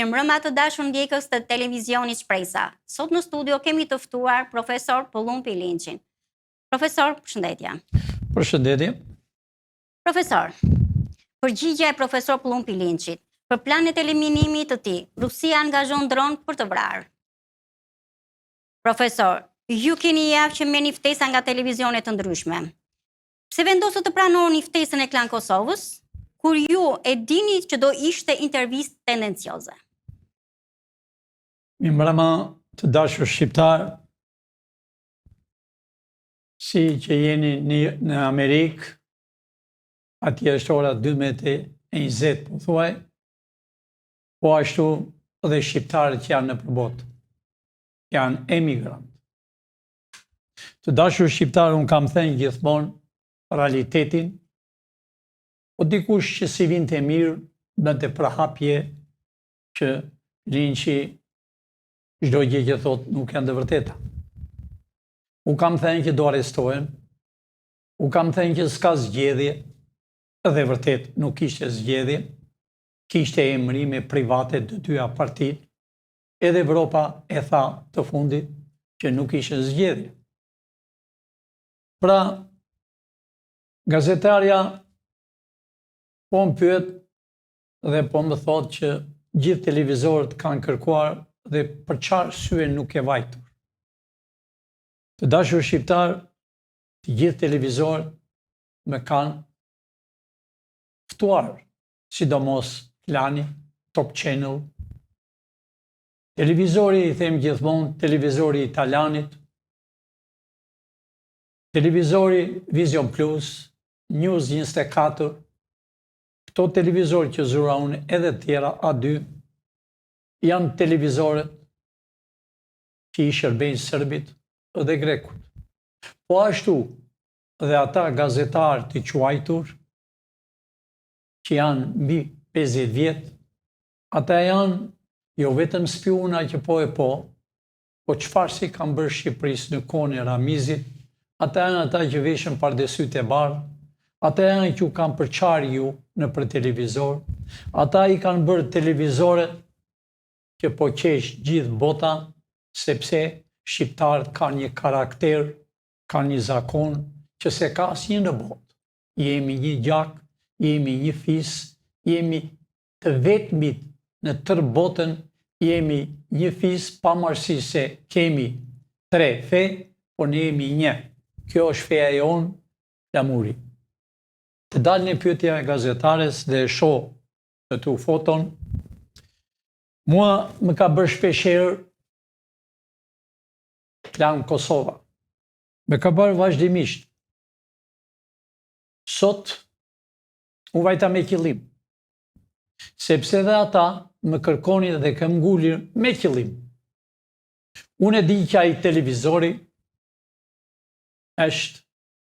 Mirëmbrëma të dashur ndjekës të televizionit Shpresa. Sot në studio kemi të ftuar profesor Pëllumb Pilinçin. Profesor, përshëndetje. Përshëndetje. Profesor, përgjigja e profesor Pëllumb Pilinçit për planet e eliminimit të tij, Rusia angazhon dron për të vrarë. Profesor, ju keni javë që merrni ftesa nga televizione të ndryshme. Pse vendosët të pranoni ftesën e Klan Kosovës, kur ju e dini që do ishte intervistë tendencioze? Mirëmbrëma të dashur shqiptarë, si që jeni në, në Amerikë, atje është ora 12:20 pothuaj, po ashtu dhe shqiptarët që janë nëpër botë, janë emigrantë. Të dashur shqiptarë, unë kam thënë gjithmonë realitetin, po dikush që s'i vinte mirë, bënte përhapje që Pilinçi çdo gjë që thotë nuk janë të vërteta. U kam thënë që do arrestohen, u kam thënë që s'ka zgjedhje, dhe vërtet nuk kishte zgjedhje, kishte emërime private të dyja partitë, Edhe Evropa e tha të fundit që nuk ishin zgjedhje. Pra, gazetarja po më pyet dhe po më thotë që gjithë televizorët kanë kërkuar dhe për çfarë arsye nuk ke vajtur. Të dashur shqiptarë, të gjithë televizorët më kanë ftuar, sidomos Klani, Top Channel, Televizori, i them gjithmonë, televizori i Talanit, televizori Vision Plus, News 24, këto televizorë që zura unë edhe tjera A2, janë televizorët që i shërbejnë serbit dhe grekut. Po ashtu dhe ata gazetarë të quajtur, që janë mbi 50 vjet, Ata janë jo vetëm spiuna që po e po, po çfarë s'i kanë bërë Shqipërisë në kohën e Ramizit, ata janë ata që veshën pardesytë e bardhë, ata janë që u kanë përçarë ju nëpër televizor, ata i kanë bërë televizorët që po qesh gjithë bota, sepse shqiptarët kanë një karakter, kanë një zakon që s'e ka asnjë në botë. Jemi një gjak, jemi një fis, jemi të vetmit në tërë botën jemi një fis pavarësisht se kemi tre fe, por ne jemi një. Kjo është feja jonë, flamuri. Të dal në pyetja e gazetares dhe e shoh këtu foton, mua më ka bërë shpeshherë Klan Kosova. Më ka bërë vazhdimisht. Sot Unë vajta me qëllim. Sepse dhe ata më kërkonin dhe këmbëngulin me qëllim. Unë e di që ai televizori është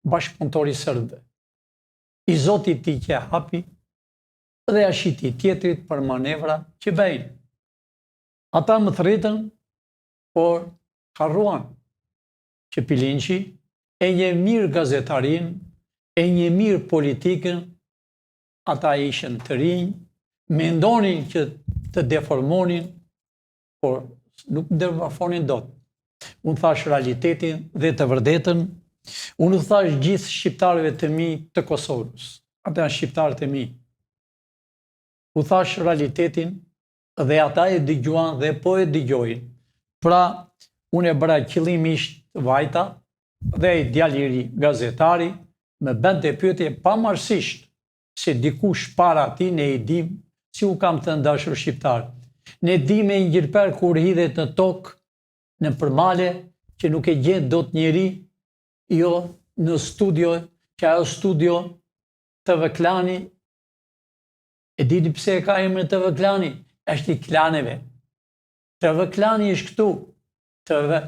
bashkëpunëtor i serbëve. I zoti i tij që e hapi dhe ia shiti tjetrit për manevra që bëjnë. Ata më thërritën, por harruan që Pilinçi e njeh mirë gazetarinë, e njeh mirë politikën, ata ishin të rinj, mendonin që të deformonin, por nuk deformonin dot. Unë thashë realitetin dhe të vërtetën, unë u thashë gjithë shqiptarëve të mi të Kosovës, ata janë shqiptarët e mi. U thashë realitetin dhe ata e dëgjuan dhe po e dëgjojnë. Pra, unë e bëra qëllimisht vajta dhe ai djali i ri gazetari më bënte pyetje pavarësisht se dikush para tij ne i dimë, si u kam thënë dashur shqiptarë. Ne dimë një gjilpërë kur hidhet në tokë, nëpër male, që nuk e gjen dot njeri, jo në studio, që ajo studio TV Klani E dini pse e ka emrin TV Klani? Është i klaneve. TV Klani është këtu. TV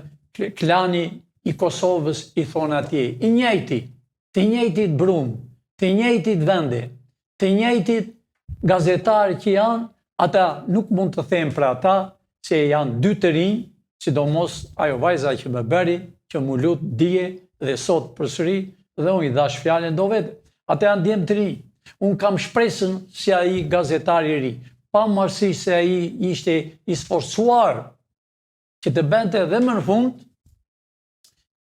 Klani i Kosovës i thonë atje. I njëjti, të njëjtit brumë, të njëjtit vende, të njëjtit gazetarë që janë, ata nuk mund të them për ata se janë dy të rinj, sidomos ajo vajza që më bëri, që m'u lut dje dhe sot përsëri dhe unë i dhashë fjalën do vete. Ata janë djem të rinj. Unë kam shpresën si ai gazetar i ri. pavarësisht se ai ishte i sforcuar që të bënte dhe më në fund,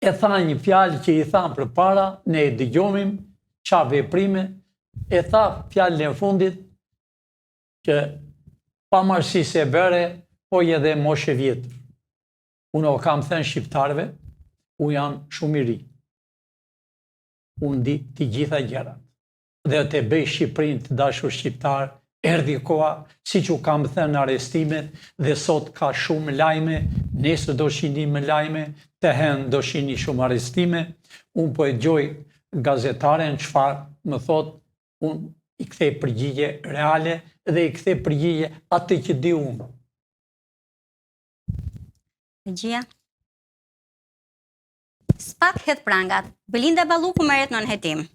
e tha një fjalë që i thamë përpara, ne e dëgjomim, ça veprime, e tha fjalën e fundit, që pavarësisht se bëre, po je dhe moshë e vjetër. Unë o kam thënë shqiptarëve, unë jam shumë i ri. Unë di të gjitha gjërat. Dhe të bëj Shqipërinë të dashur shqiptarë, erdhi koha, siç u kam thënë arrestimet, dhe sot ka shumë lajme, nesër do shihni më lajme, të hënë do shihni shumë arrestime, unë po e dëgjoj gazetaren çfarë më thotë, unë i kthej përgjigje reale dhe i kthej përgjigje atë që di unë. Regjia. SPAK hedh prangat. Belinda Balluku merret nën hetim.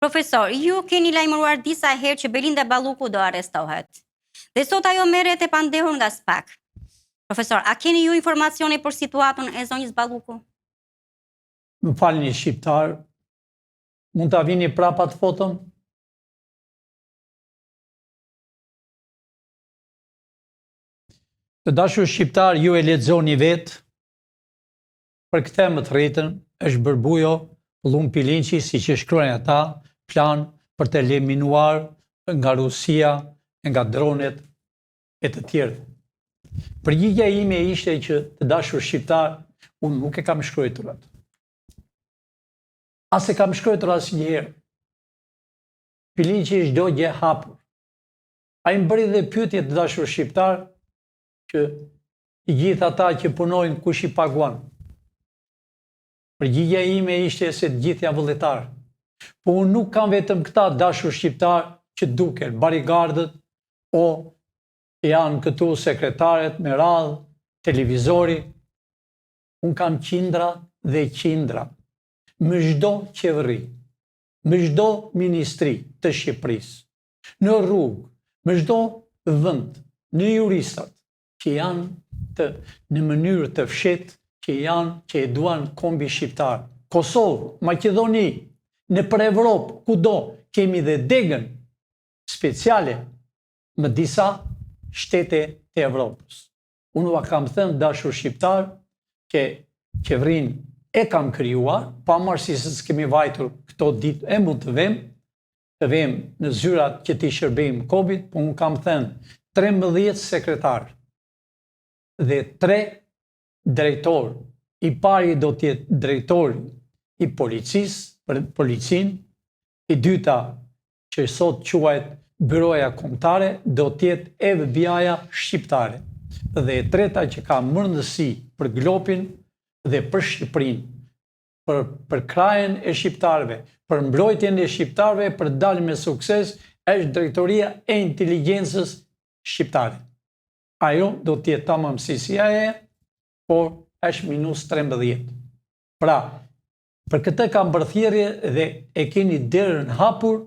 Profesor, ju keni lajmëruar disa herë që Belinda Balluku do arrestohet. Dhe sot ajo merret e pandehur nga SPAK. Profesor, a keni ju informacione për situatën e zonjës Balluku? Më falni shqiptarë, mund ta vini prapë atë foton? Të dashur shqiptarë, ju e lexoni vetë, për këtë më thërritën, është bërë bujo, Pëllumb Pilinçi, siç e shkruajnë ata, plan për të eliminuar nga Rusia e nga dronet e të tjerë. Përgjigja ime ishte që të dashur shqiptarë, unë nuk e kam shkruajtur atë. As e kam shkruajtur asnjëherë. Pilinçi është çdo gjë hapur. Ai më bëri dhe pyetje të dashur shqiptarë që të gjithë ata që punojnë kush i paguan. Përgjigja ime ishte se të gjithë janë vullnetarë. Po unë nuk kam vetëm këta dashur shqiptarë që duken, bodyguardët, o janë këtu sekretaret me radhë, televizori. Unë kam qindra dhe qindra në çdo qeveri, në çdo ministri të Shqipërisë. në rrugë, në çdo vend, në juristat që janë të në mënyrë të fshehtë që janë që e duan kombi shqiptar. Kosovë, Maqedoni, nëpër Evropë, kudo kemi dhe degën speciale në disa shtete të Evropës. Unë ua kam thënë dashur shqiptarë që qeverinë e kam krijuar, pavarësisht se s'kemi vajtur këto ditë e mund të vem, të vem në zyrat që t'i shërbejmë kombit, po unë kam thënë 13 sekretarë dhe 3 drejtorë. I pari do të jetë drejtori i policisë, për policinë, i dyta që sot quhet Byroja Kombëtare, do të jetë FBI-ja shqiptare. Dhe e treta që ka më rëndësi për globin dhe për Shqipërinë, për përkrahjen e shqiptarëve, për mbrojtjen e shqiptarëve, për dalë me sukses, është drejtoria e inteligjencës shqiptare. Ajo do të jetë tamam si CIA, por është minus 13. Pra, për këtë kam bërë thirrje dhe e keni derën hapur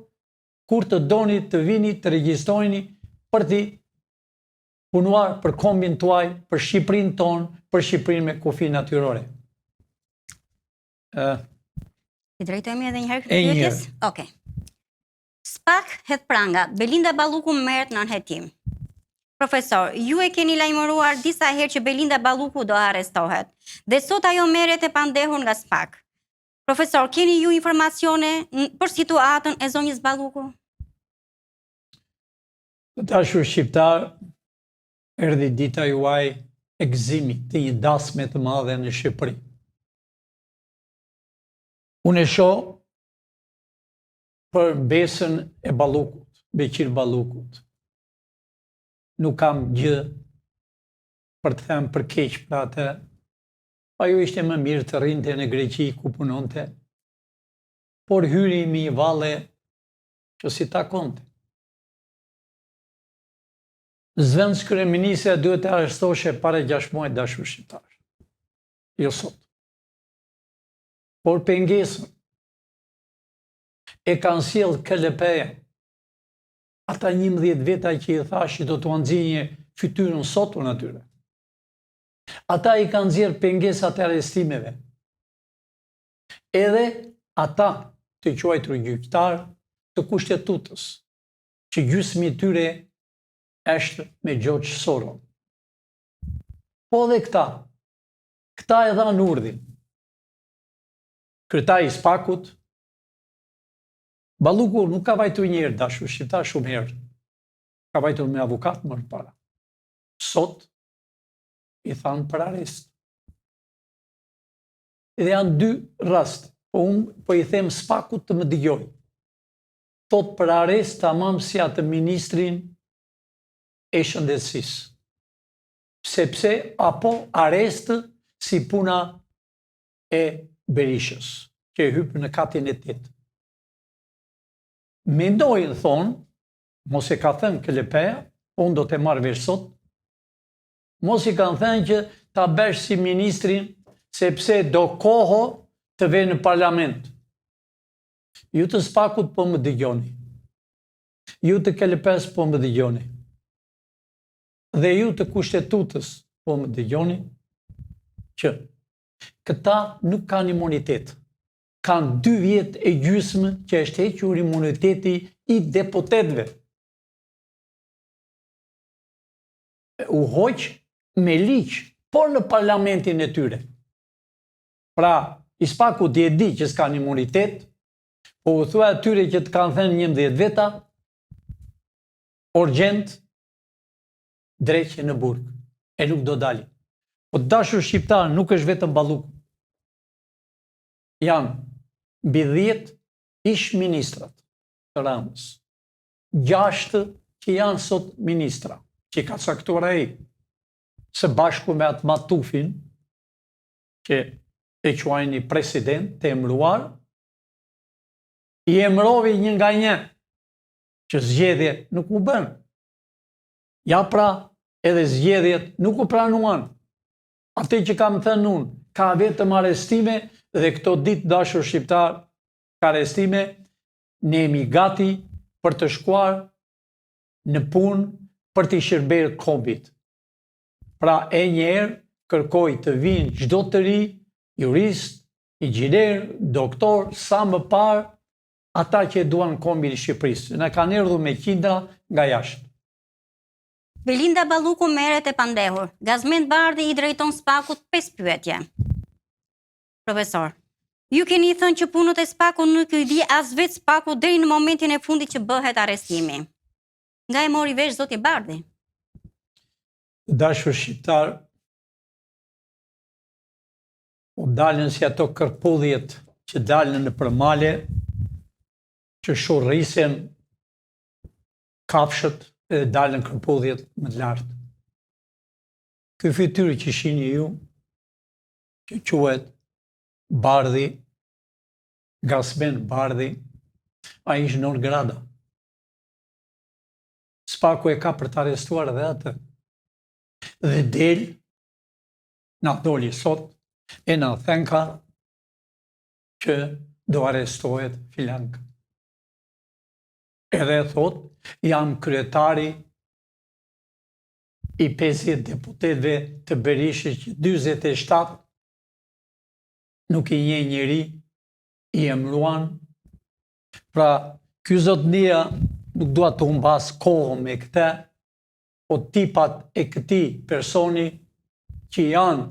kur të doni të vini të regjistroheni për të punuar për kombin tuaj, për Shqipërinë tonë, për Shqipërinë me kufi natyrore. Ë T'i drejtohemi edhe një herë pyetjes? Okej. SPAK hedh pranga, Belinda Balluku merret nën hetim. Profesor, ju e keni lajmëruar disa herë që Belinda Balluku do arrestohet dhe sot ajo merret e pandehur nga SPAK. Profesor, keni ju informacione për situatën e zonjës Balluku? Të dashur shqiptarë, erdhi dita juaj e gëzimit të një dasme të madhe në Shqipëri. Unë e shoh për besën e Ballukut, Beqir Ballukut. Nuk kam gjë për të thënë për keq për atë. Ajo ishte më mirë të rrinte në Greqi ku punonte, por hyri me një valle që s'i takonte. Zëvendëskryeministrja duhet të arrestoheshe para 6 muaj dashur shqiptarë. Jo sot. Por pengesën e kanë sjellë KLP-ja. Ata 11 veta që i thashë që do t'ua nxij fytyrën sot unë atyre. Ata i kanë nxjerrë pengesat e arrestimeve. Edhe ata të quajtur gjyqtarë të kushtetutës, që gjysmi i tyre. Është me George Soros. Po dhe këta, këta e dhanë urdhin. Kryetari i Spakut, Balluku nuk ka vajtur një herë, të dashur shqiptarë shumë herë. Ka vajtur me avokat më para. Sot, i thanë për arrest. Dhe janë dy raste, po unë po i them Spakut të më dëgjojë. Thotë për arrest tamam si atë ministrin e shëndetësisë. Sepse apo arrest si puna e Berishës, që e hypë në katin e tetë. Mendojnë, thonë, mos e ka thënë KLP-ja, unë do të marr vesh sot, mos i kanë thënë që ta bësh si ministrin, sepse do kohë të vejë në parlament. Ju të spakut po më dëgjoni. Ju të KLP-së po më dëgjoni. Dhe ju të kushtetutës po më dëgjoni që këta nuk kanë imunitet. Kanë dy vjet e gjysmë që është hequr imuniteti i deputetëve. U hoq me ligj, por në parlamentin e tyre. Pra, i spaku ti e di që s'kanë imunitet, po u thua atyre që të kanë thënë 11 veta, urgjent, dreq në burg, e nuk do dalin. Po të dashur shqiptarë nuk është vetëm Balluku. Janë mbi 10 ish ministrat të Ramës. 6 që janë sot ministra, që i ka caktuar ai, së bashku me atë Matufin, që e quajnë president të emëruar, i emërovi një nga një, që zgjedhje nuk u bënë. Ja pra, edhe zgjedhjet nuk u pranuan. Atë që kam thënë unë, ka vetëm arrestime dhe këto ditë të dashur shqiptarë, ka arrestime, ne jemi gati për të shkuar në punë për t'i shërbyer kombit. Pra e njëherë kërkoj të vinë çdo të ri, jurist, inxhinier, doktor, sa më parë ata që e duan kombin e Shqipërisë. Na kanë erdhur me qindra nga jashtë. Belinda Balluku merret e pandehur. Gazmend Bardhi i drejton Spakut 5 pyetje. Profesor, ju keni thënë që punët e Spakut nuk i di as vetë Spaku deri në momentin e fundit që bëhet arrestimi. Nga e mori vesh zoti Bardhi? Të dashur shqiptarë, u dalën si ato kërpudhjet që dalën nëpër male, që shurrisen kafshët dhe dalën kërpudhjet më të lartë. Ky fytyrë që shihni ju, që quhet Bardhi, Gazmend Bardhi, ai është non grata. Spaku e ka për të arrestuar dhe atë. Dhe del, na doli sot, e na thenka që do arrestohet filanka. Edhe e thot, jam kryetari i 50 deputetëve të Berishës që 47 nuk i njeh njeri, i emruan. Pra, ky zotnia nuk dua të humbas kohë me këtë, po tipat e këtij personi që janë,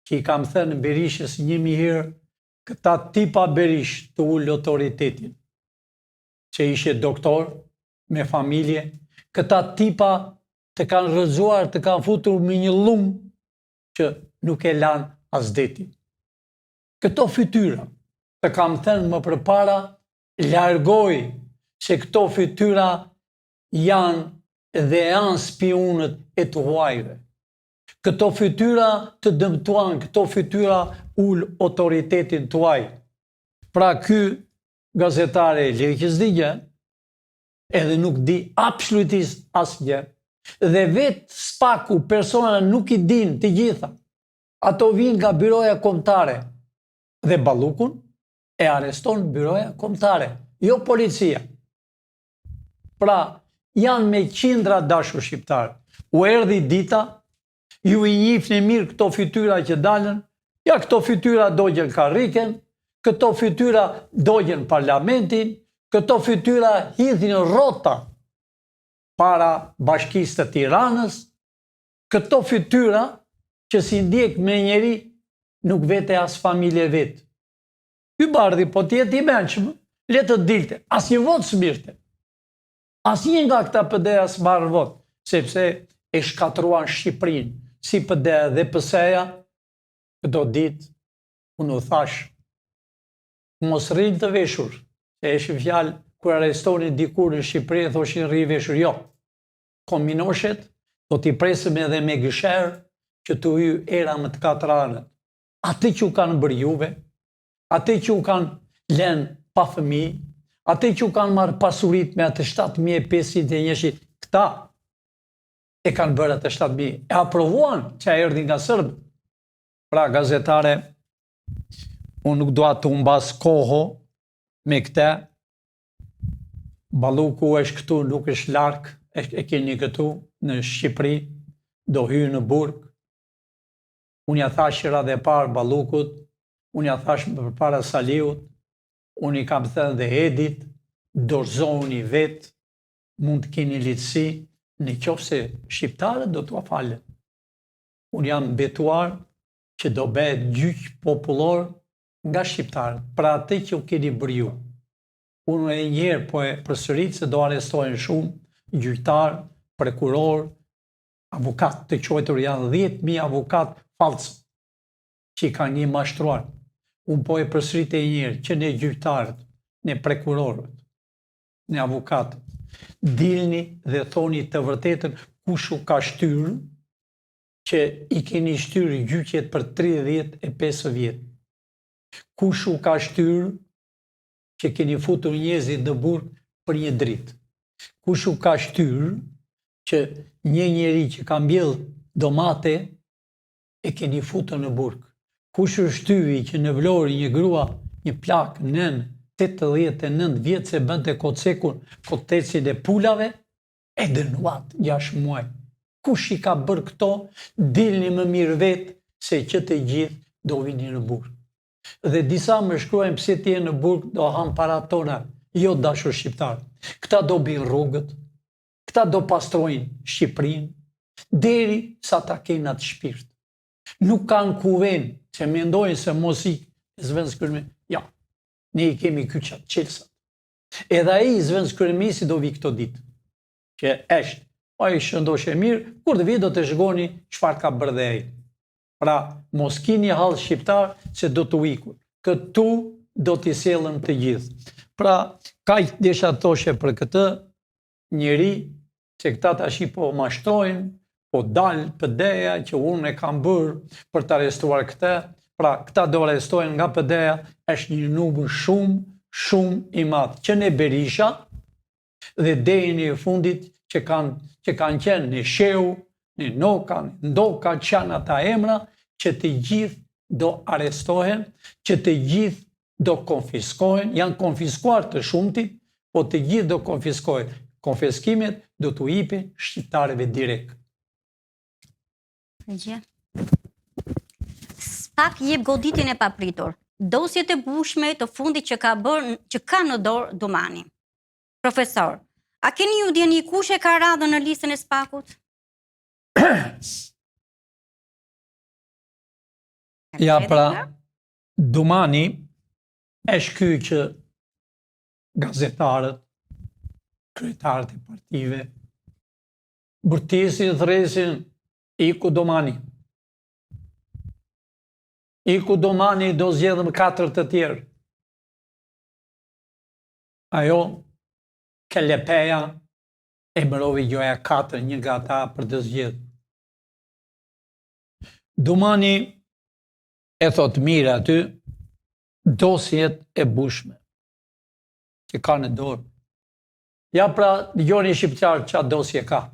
që i kam thënë Berishës një mijë herë, këta tipa Berishë të ul autoritetin, që ishe doktor me familje, këta tipa të kanë rrëzuar, të kanë futur me një llum që nuk e lan as deti. Këto fytyra, të kam thënë më përpara, largoji se këto fytyra janë dhe janë spiunët e të huajve. Këto fytyra të dëmtuan, këto fytyra ul autoritetin tuaj. Pra ky gazetari le që s'di gjë, edhe nuk di absolutisht asgjë. Dhe vetë spaku persona nuk i din të gjitha. Ato vijnë nga byroja kombëtare dhe Ballukun e arreston byroja kombëtare, jo policia. Pra, janë me qindra dashur shqiptarë. U erdhi dita, ju i njihni mirë këto fytyra që dalën, ja këto fytyra dogjën karriken, këto fytyra dogjën parlamentin, këto fytyra hidhin rrota. Para bashkisë të Tiranës, këto fytyra që s'i ndjek me njeri, nuk vete as familje vet. Ky Bardhi po të jetë i mençëm, le të dilte, asnjë votë s'mirrte. Asnjë nga këta PD-ja s'marr votë, sepse e shkatërruan Shqipërinë, si PD dhe PS-ja, këto ditë, unë u thashë, mos rrinë të veshur, se ishin fjalë kur arrestonin dikur në Shqipëri e thoshin rri veshur, jo. Kominoshet do t'i presim edhe me gësher që t'u hyjë era me të katër anët. Atë që u kanë bërë juve, atë që u kanë lënë pa fëmijë, atë që u kanë marrë pasuritë me atë 7501-shit, këta e kanë bërë atë 7000, e aprovuan që erdhi nga serbët. Pra gazetare, unë nuk dua të humbas kohë me këte, Balluku është këtu, nuk është larg, e keni këtu në Shqipëri, do hyjë në burg. Unë ja thashë radhë e parë Ballukut, unë ja thashë më përpara Saliut, unë i kam thënë dhe Edit, dorëzohuni vetë, mund të keni lihtësi, në qoftë se shqiptarët do t'ua falën. Unë jam betuar që do bëhet gjyq popullor nga shqiptarët, për atë që u keni bërë ju. Unë edhe një herë po e përsërit se do arrestohen shumë gjyqtarë, prokurorë, avokatë të quajtur janë 10.000 avokatë fals që i kanë një mashtruar. Unë po e përsërit edhe një herë që ne gjyqtarët, ne prokurorët, ne avokatët, dilni dhe thoni të vërtetën kush u ka shtyrë që i keni shtyrë gjyqet për 35 vjet. Kush u ka shtyrë që keni futur njerëzit në burg për një dritë? Kush u ka shtyrë që një njeri që ka mbjellë domate e keni futur në burg? Kush u shtyi që në Vlorë një grua, një plakë nënë 89 vjet se bënte kocekun, kotecin e pulave, e dënuat 6 muaj. Kush i ka bërë këto, dilni më mirë vetë se që të gjithë do vini në burg. Dhe disa më shkruajnë pse ti je në burg do hanë paratë tona, jo dashur shqiptarë. Këta do bëjnë rrugët, këta do pastrojnë Shqipërinë, deri sa ta kenë atë shpirt. Nuk kanë ku venë, se mendojnë se mos ik zëvendëskryeministri. Ja, ne i kemi kyçat, çelësat. Edhe ai zëvendëskryeministri do vijë këto ditë, që është, ai shëndosh e mirë, kur të vijë do të shikoni çfarë ka bërë dhe ai. Pra, mos kini hall shqiptar se do t'u ikur. Këtu do t'i sjellëm të gjithë. Pra, kaq desha të thoshe për këtë njeri që këta tashi po mashtrojnë, po dal PD-ja që unë e kam bërë për të arrestuar këtë, pra këta do arrestohen nga PD-ja, është një numër shumë, shumë i madh, që ne Berisha dhe deri në fundit që kanë që kanë qenë në Shehu, në Noka, në Ndoka, që janë ata emra që të gjithë do arrestohen, që të gjithë do konfiskohen, janë konfiskuar të shumtit, po të gjithë do konfiskohen. Konfiskimet do t'u ipen shqiptarëve direkt. Gjë. SPAK jep goditjen e papritur. Dosjet e bujshme të fundit që ka bërë që ka në dorë Dumani. Profesor, a keni ju dijeni kush e ka radhën në listën e SPAK-ut? Ja pra, Dumani është ky që gazetarët, kryetarët e partive, bërtisin, thërrasin, iku Dumani. Iku Dumani do zgjedhëm katër të tjerë. Ajo, Kelepeja, emëroi gjoja katër një nga ata për të zgjedhur. Dumani e thotë mirë aty, dosjet e bujshme që ka në dorë. Ja pra, dëgjoni shqiptarë ça dosje ka.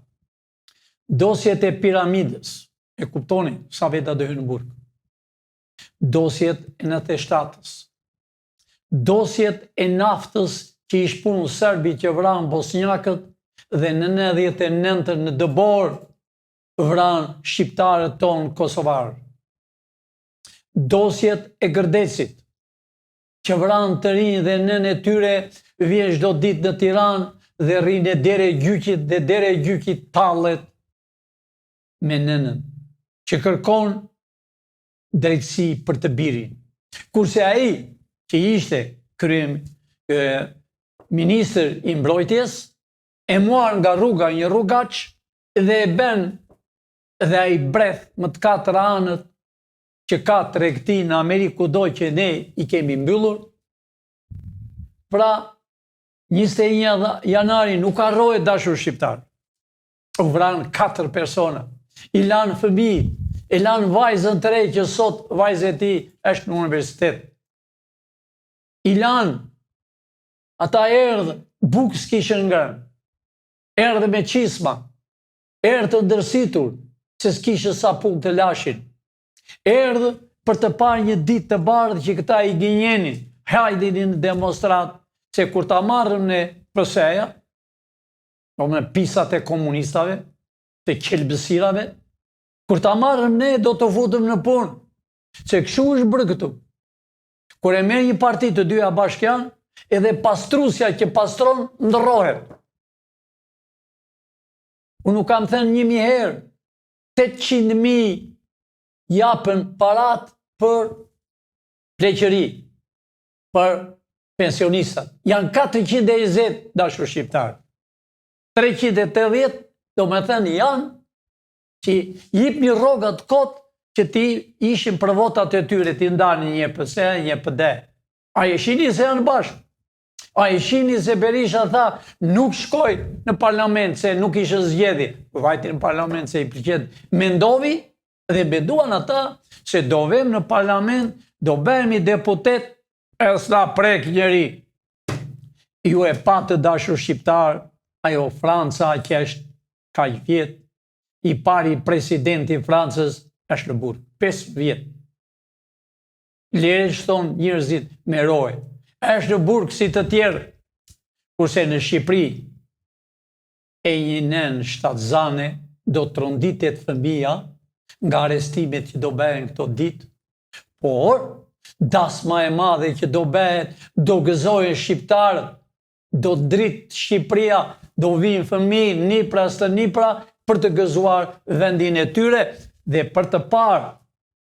Dosjet e piramidës, e kuptoni sa veta do hynë në burg. Dosjet e 97-ës. Dosjet e naftës që i shpunë serbit që vranë bosnjakët dhe në 99 në dëborë vranë shqiptarët tonë kosovarë. Dosjet e Gërdecit, që vranë të rinj dhe nënë e tyre vjen çdo ditë në Tiranë dhe rri në derë e gjyqit dhe dera e gjyqit tallet me nënën, që kërkon drejtësi për të birin. Kurse ai që ishte krye ministër i mbrojtjes, e muar nga rruga një rrugaç dhe e bën dhe ai bredh më të katër anët që ka tregti në Amerikë kudo që ne i kemi mbyllur. Pra, 21 janari nuk harrohet dashur shqiptar. U vranë 4 persona. I lanë fëmijë, e lanë vajzën të re që sot vajza e tij është në universitet. I lanë, ata erdhë, bukë s'kishin ngrënë. Erdhë me çizma, erdhë të dërsitur, se s'kishin sapun të lashin. Erdhë për të parë një ditë të bardhë që këta i gënjenin, hajdini në demonstratë, se kur ta marrëm ne PS-ja, domethënë pisat e komunistave, të qelbësirave, kur ta marrëm ne do të futëm në punë, se kështu është bërë këtu. Kur e merr një parti të dyja bashkë janë, edhe pastrusja që pastron ndërrohet. Unë u kam thënë një mijë herë, 800.000 japen parat për pleqëri, për pensionistat. Janë 420 dashur shqiptarë. 380, domethënë janë që jipni rrogat kot që ti ishin për votat e tyre, ti ndani një PS, një PD. A e shini se janë bashkë? A e shini se Berisha tha nuk shkoj në parlament se nuk ishin zgjedhje. Vajti në parlament se i pëlqen. Mendovi dhe menduan ata se do vem në parlament, do bëhemi deputet e s'na prek njeri. Ju e patë të dashur shqiptar, ajo Franca që është kaq vjet, i pari presidenti i Francës është në burg, 5 vjet. Lere ç'thonë njerëzit me roje. Është në burg si të tjerë. Kurse në Shqipëri e një nënë shtatzane do tronditet fëmija nga arrestimet që do bëhen këto ditë, por dasma e madhe që do bëhet, do gëzojnë shqiptarët, do drit Shqipëria, do vijnë fëmijë, nipra, stërnipra, për të gëzuar vendin e tyre dhe për të parë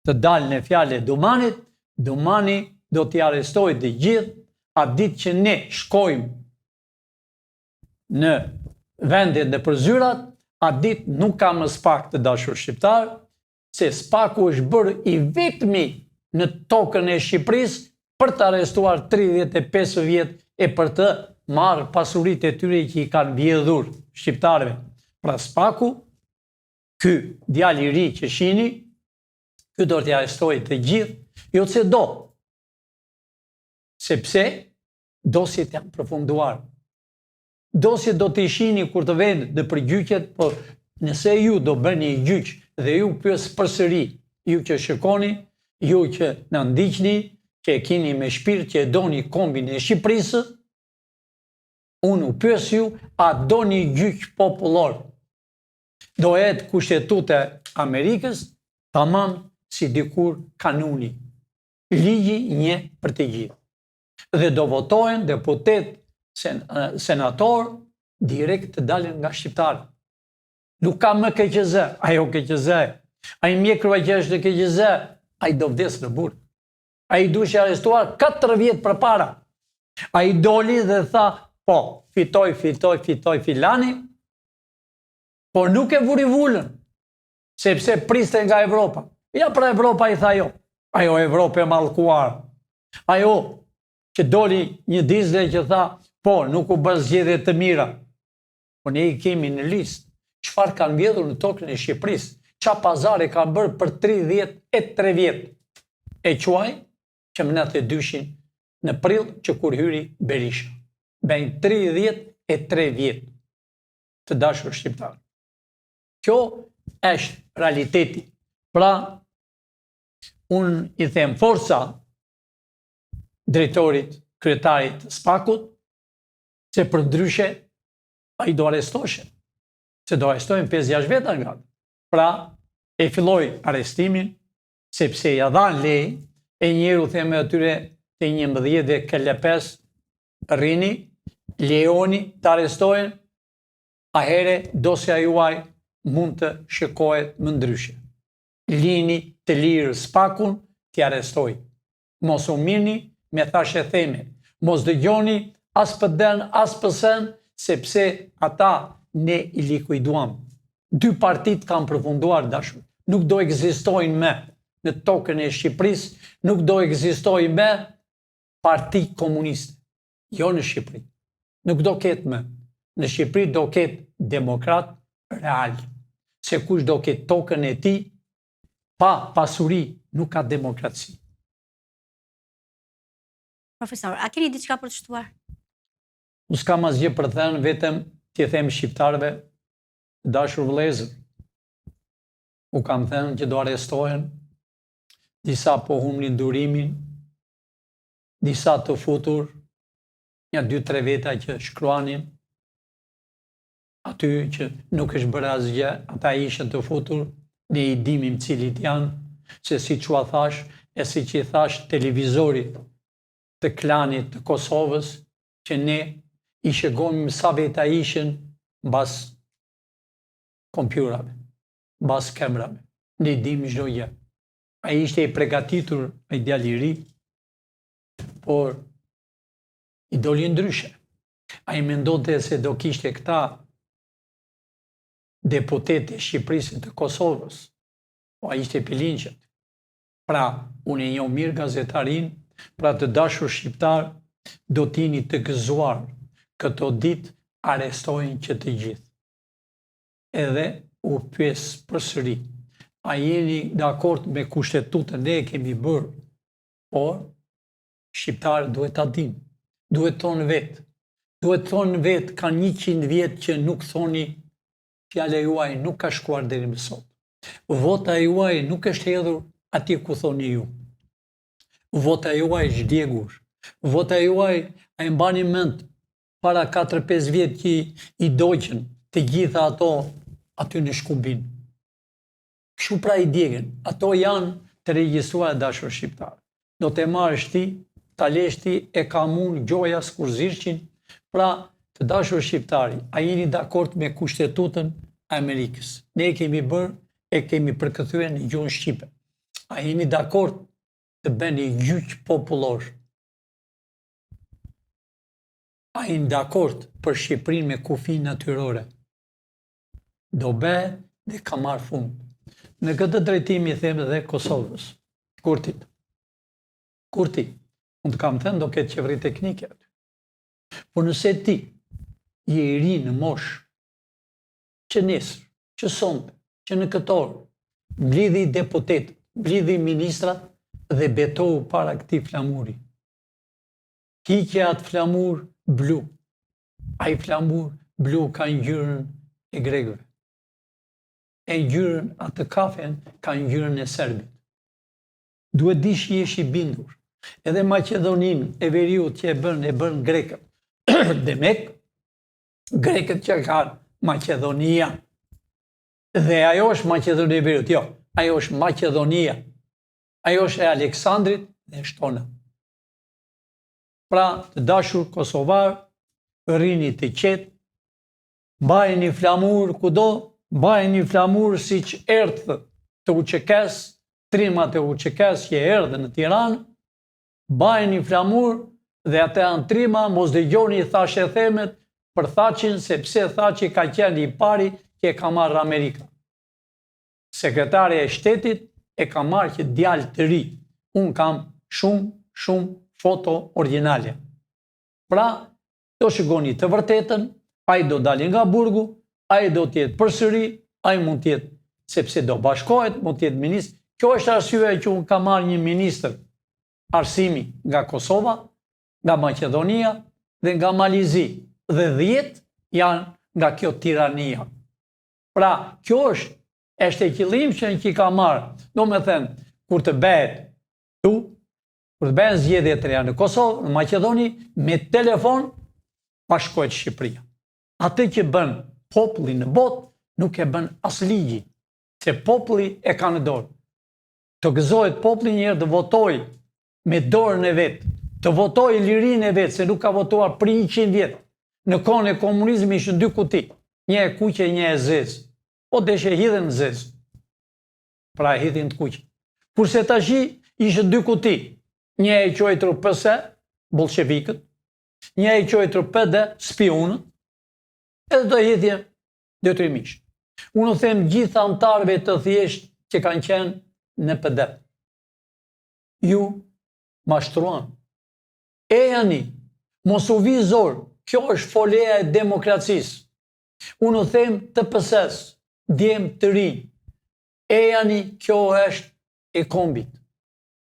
të dalë në fjalë e Dumanit, Dumani do t'i arrestojë të gjithë, atë ditë që ne shkojmë në vendet dhe për zyrat, atë ditë nuk ka më SPAK të dashur shqiptar, se SPAK-u është bërë i vetmi në tokën e Shqipërisë për të arrestuar 35 vjet e për të marrë pasuritë e tyre që i kanë vjedhur shqiptarëve. Pra SPAK-u Ky djalë i ri që shini, ky do t'i arrestojë të gjithë, jo se do, sepse dosjet janë përfunduar. Dosjet do t'i shini kur të venë nëpër gjyqet, por nëse ju do bëni gjyq dhe ju pyes përsëri, ju që shikoni, ju që na ndiqni, që e kini me shpirt, që e doni kombin e Shqipërisë, unë u pyes ju, a doni gjyq popullor? Do jetë kushtetuta e Amerikës, tamam si dikur kanuni. Ligji një për të gjithë. Dhe do votohen deputet, sen, senator, direkt të dalin nga shqiptarët. Nuk ka më KQZ, ajo KQZ, ai mjekrua që është në KQZ, ai do vdes në burg. Ai duhej arrestuar 4 vjet përpara. Ai doli dhe tha, po, fitoi, fitoi, fitoi filani, por nuk e vuri vulën, sepse priste nga Evropa. Ja pra Evropa i tha jo, ajo Evropë e mallkuar, ajo që doli një dizle që tha, po, nuk u bë zgjedhje të mira, po ne i kemi në listë, çfarë kanë vjedhur në tokën e Shqipërisë, ça pazare kanë bërë për 33 vjet, e quaj që më 92-shin në prill që kur hyri Berisha. Bëjnë 33 vjet të dashur shqiptar. Kjo është realiteti. Pra, unë i them forca drejtorit, kryetarit të SPAK-ut, se përndryshe ai do arrestoheshe, se do arrestohen 5-6 veta nga. Pra, e filloi arrestimin, sepse ia dhanë leje, e njëherë u them atyre të 11 dhe KLP-s, rrini, Lejoni të arrestohen, ahere dosja juaj mund të shikohet më ndryshe. Lini të lirë SPAK-un t'i arrestojë. Mos u mirrni me thashetheme, mos dëgjoni as PD-n, as PS-n, sepse ata ne i likuiduam. Dy partitë kanë përfunduar dashur. Nuk do ekzistojnë më në tokën e Shqipërisë, nuk do ekzistojë më parti komuniste. Jo në Shqipëri. Nuk do ketë më. Në Shqipëri do ketë demokrat real. Se kush do ketë tokën e tij, pa pasuri nuk ka demokraci. Profesor, a keni diçka për të shtuar? Unë s'kam asgjë për të thënë, vetëm t'i them shqiptarëve, të dashur vëllezër. U kam thënë që do arrestohen, disa po humbnin durimin, disa të futur, nja 2-3 veta që shkruanin, aty që nuk është bërë asgjë, ata ishin të futur, ne i dimim cilit janë, se siç ua thashë, e siç i thashë televizorit të klanit të Kosovës, që ne i shikonim sa veta ishin mbas kompjuterave, mbas kamerave. Ne dimë çdo gjë. Ai ishte i pregatitur, ai djalë i ri, por i doli ndryshe. Ai mendonte se do kishte këta deputetë të Shqipërisë e të Kosovës. Po ai ishte pilinçët. Pra, unë e njoh mirë gazetarin, pra të dashur shqiptarë, do të jeni të gëzuar. Këto ditë arrestohen që të gjithë. Edhe u pyes përsëri, a jeni dakord me kushtetutën, ne e kemi bërë, por Shqiptarët duhet ta dinë. Duhet thonë vetë. Duhet thonë vetë, kanë 100 vjet që nuk thoni fjala juaj nuk ka shkuar deri më sot. Vota juaj nuk është hedhur atje ku thoni ju. Vota juaj është djegur. Vota juaj a e mbani mend para 4-5 vjet që i dogjën të gjitha ato aty në Shkumbin. Kështu pra i djegën. Ato janë të regjistruara dashur shqiptarë. Do të marrësh ti, ta lesh ti e kam unë gjoja sikur zirqin. Pra, të dashur shqiptarë, a jeni dakord me kushtetutën e Amerikës? Ne e kemi bërë, e kemi përkthyer në gjuhën shqipe. A jeni dakord të bëni gjyq popullor? A jeni dakord për Shqipërinë me kufi natyrore? Do bëhet dhe ka marrë fund. Në këtë drejtim i them edhe Kosovës, Kurtit. Kurti, unë të kam thënë do ketë qeveri teknike aty. Por nëse ti je i ri në moshë, që nesër, që sonte, që në këtë orë, mblidhi deputetët, mblidhi ministrat dhe betohu para këtij flamuri. Hiqe atë flamur blu. Ai flamur blu ka ngjyrën e grekëve. E ngjyrën atë kafen ka ngjyrën e serbit. Duhet dish jesh i bindur. Edhe Maqedoninë e Veriut që e bën, e bën grekët. Demek, grekët që kanë Maqedonia. Dhe ajo është Maqedonia e Veriut. Jo, ajo është Maqedonia. Ajo është e Aleksandrit dhe është tona. Pra, të dashur kosovarë, rrini të qetë, mbajeni flamur kudo, mbajeni flamur siç erdhët të UÇK-së, trimat e UÇK-së që erdhën në Tiranë, mbajeni flamur dhe ata janë trima, mos dëgjoni thashethemet për Thaçin, sepse Thaçi ka qenë i pari që e ka marrë Amerika. Sekretarja e shtetit e ka marrë që djalë të ri. Unë kam shumë, shumë foto origjinale. Pra, do shikoni të vërtetën, ai do dali nga burgu, ai do të jetë përsëri, ai mund të jetë sepse do bashkohet, mund të jetë ministër. Kjo është arsyeja që unë kam marrë një ministër arsimi nga Kosova, nga Maqedonia dhe nga Mali i Zi dhe 10 janë nga kjo tirania. Pra, kjo është, është e qëllimshme që i ka marrë. Domethënë, kur të bëhet tu, kur të bëhen zgjedhje të reja në Kosovë, në Maqedoni, me telefon bashkohet Shqipëria. Atë që bën populli në botë, nuk e bën as ligji, se populli e ka në dorë. Të gëzohet populli një herë të votojë me dorën e vet, të votojë lirinë e vet, se nuk ka votuar për 100 vjet. Në kohën e komunizmit ishin dy kuti, një e kuqe, një e zezë. Po deshe hidhe në zezë. Pra e hidhin të kuqe. Kurse tashi ishin dy kuti, një e quajtur PS, bolshevikët, një e quajtur PD, spiunët, edhe do hidhje detyrimisht. Unë u them gjithë anëtarëve të thjeshtë që kanë qenë në PD. Ju mashtruan. Ejani, mos u vi zor, kjo është foleja e demokracisë. Unë u them të PS-së, djem të rinj, ejani, kjo është e kombit.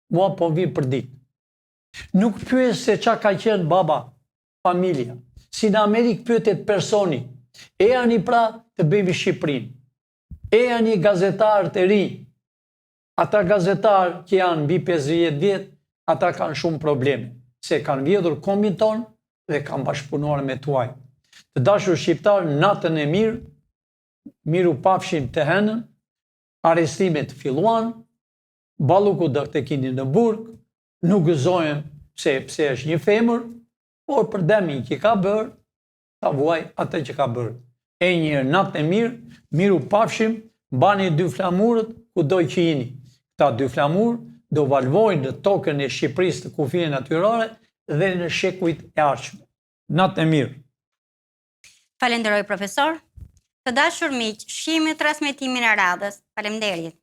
Mua po vijnë për ditë. Nuk pyes se ça ka qenë baba, familja. Si në Amerikë pyetet personi. Ejani pra të bëjmë Shqipërinë. Ejani gazetarët e rinj. Ata gazetarë që janë mbi 50 vjet, ata kanë shumë probleme, se kanë vjedhur kombin tonë dhe kanë bashkëpunuar me të huaj. Të dashur shqiptarë, natën e mirë, mirupafshim të hënën, arrestimet filluan, Balluku do të kini në burg, nuk gëzohem pse pse është një femër, por për dëmin që ka bërë, ta vuajë atë që ka bërë. E një herë natën e mirë, mirupafshim, mbani dy flamurët kudo që jini. Këta dy flamurë do valvojnë në tokën e Shqipërisë të kufijve natyrore dhe në shekujt e ardhshme. Natën e mirë. Falenderoj profesor. Të dashur miq, shihemi në transmetimin e radhës. Faleminderit.